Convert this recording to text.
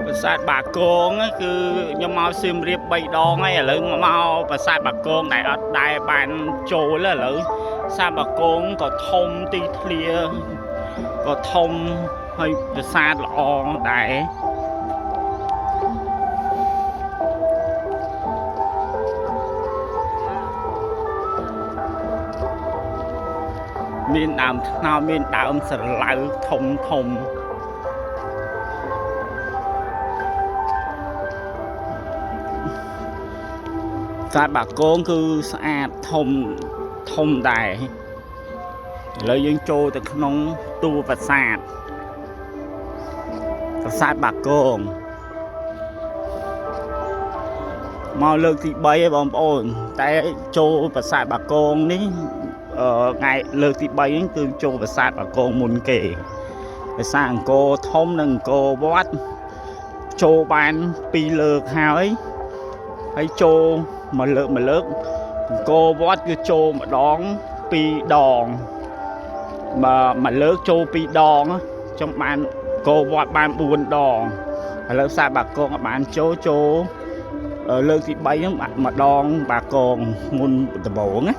ប្រាសាទបាគងគឺខ្ញុំមកសៀមរាប3ដងហើយឥឡូវមកប្រាសាទបាគងដែលអត់ដែលបានចូលឥឡូវប្រាសាទបាគងក៏ធំទីធ្លាក៏ធំហើយប្រាសាទល្អដែរមានដើមថ្នោតមានដើមស្រឡៅធំធំ ប្រាសាទបាគងគឺស្អាតធំធំដែរឥឡូវយើងចូលទៅក្នុងតួប្រាសាទប្រាសាទបាគងមកលើកទី3ហើយបងប្អូនតែចូលប្រាសាទបាគងនេះអឺថ្ងៃលើកទី3ហ្នឹងគឺចូលប្រាសាទបាគងមុនគេប្រាសាទអង្គរធំនិងអង្គរវត្តចូលបាន2លើកហើយហើយចូលមួយលើកមួយលើកអង្គរវត្តគឺចូលម្ដង2ដងបើមួយលើកចូល2ដងចង់បានអង្គរវត្តបាន4ដងឥឡូវផ្សារបាគងក៏បានចូលចូល លើកទី3ហ្នឹងម្ដងបាគងមុនដំបូងណា។